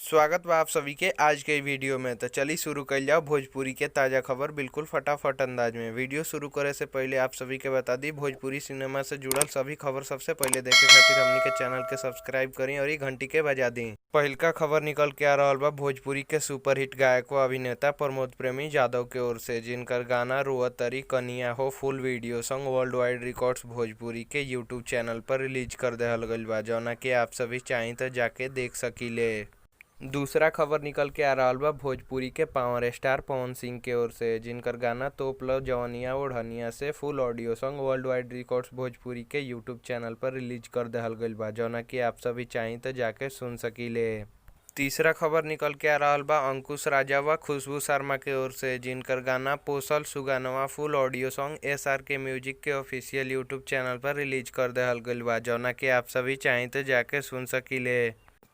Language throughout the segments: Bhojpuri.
स्वागत बा आप सभी के आज के वीडियो में। तो चलिए शुरू कर जाओ भोजपुरी के ताज़ा खबर बिल्कुल फटाफट अंदाज में। वीडियो शुरू करे से पहले आप सभी के बता दी, भोजपुरी सिनेमा से जुड़ल सभी खबर सबसे पहले देखे खातिर हमनी के चैनल के सब्सक्राइब करी और घंटी के बजा दी। पहिलका खबर निकल के आ रहा बा भोजपुरी के सुपरहिट गायक व अभिनेता प्रमोद प्रेमी यादव के ओर से, जिनकर गाना रोअतरी कनिया हो फुल वीडियो संग वर्ल्ड वाइड रिकॉर्ड्स भोजपुरी के यूट्यूब चैनल पर रिलीज कर देहल गइल बा, जौना के आप सभी चाही तो जाके देख सकीले। दूसरा खबर निकल के आ रहा बा भोजपुरी के पावर स्टार पवन सिंह के ओर से, जिनकर गाना तोप लो जवनिया ओढ़निया से फुल ऑडियो संग वर्ल्ड वाइड रिकॉर्ड्स भोजपुरी के यूट्यूब चैनल पर रिलीज कर देहल गइल बा, जौना कि आप सभी चाही तो जाके सुन सकीले। तीसरा खबर निकल के आ रहा बा अंकुश राजा व खुशबू शर्मा के ओर से, जिनकर गाना पोसल सुगानवा full audio song SRK music के ऑफिशियल यूट्यूब चैनल पर रिलीज कर देहल गइल बा, जौना कि आप सभी चाही तो जाके सुन सकीले।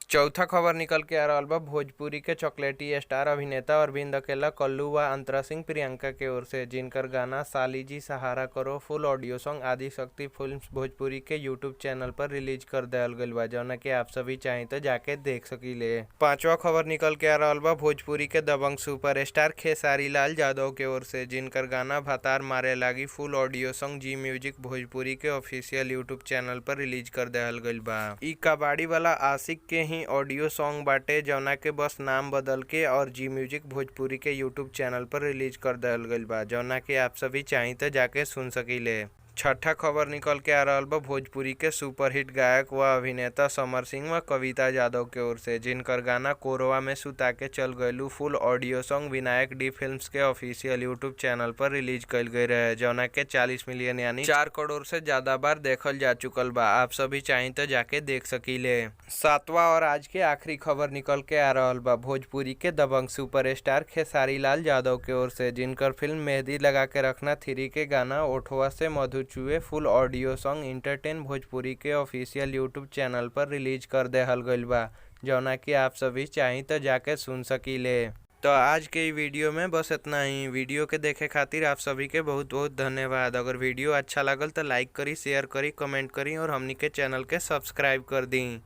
चौथा खबर निकल के आ रहा बा भोजपुरी के चॉकलेटी स्टार अभिनेता अरविंद अकेला कल्लू व अंतरा सिंह प्रियंका के ओर से, जिनकर गाना साली जी सहारा करो full audio song Adishakti films Bhojpuri के यूट्यूब चैनल पर रिलीज कर देहल गइल बा, जौना कि आप सभी चाही तो जाके देख सकीले। पांचवा खबर निकल के आ रहा बा भोजपुरी के दबंग सुपर स्टार खेसारी लाल यादव के ओर से, जिनकर गाना भतार मारे लागी full audio song Zee music Bhojpuri के ऑफिशियल यूट्यूब चैनल पर रिलीज कर देहल गइल बा। इ कबाड़ी वाला आशिक के ही ऑडियो सॉन्ग बाटे, जौना के बस नाम बदल के और जी म्यूजिक भोजपुरी के यूट्यूब चैनल पर रिलीज कर देहल गइल बा, जौना के आप सभी चाही तो जाके सुन सकीले। छठा खबर निकल के आ रहा बा भोजपुरी के सुपरहिट गायक व अभिनेता समर सिंह व कविता यादव के ओर से, जिनकर गाना कोरवा में सुता के चल गइलू full audio song Vinayak D films के ऑफिशियल यूट्यूब चैनल पर रिलीज कइल गई रहे, जौना के 40 मिलियन यानी 4 करोड़ से ज्यादा बार देखल जा चुकल बा। आप सभी चाही तो जाके देख सकीले। सातवां और आज के आखिरी खबर निकल के आ रहा बा भोजपुरी के दबंग सुपरस्टार खेसारी लाल यादव के ओर से, जिनकर फिल्म मेहंदी लगा के रखना 3 के गाना ओठवा से मधु चुए full audio song entertain Bhojpuri के ऑफिशियल यूट्यूब चैनल पर रिलीज कर देहल गइल बा, जौना कि आप सभी चाही तो जाके सुन सकीले। तो आज के वीडियो में बस इतना ही। वीडियो के देखे खातिर आप सभी के बहुत बहुत धन्यवाद। अगर वीडियो अच्छा लागल तो लाइक करी, शेयर करी, कमेंट करी और हमनी के चैनल के सब्सक्राइब कर दी।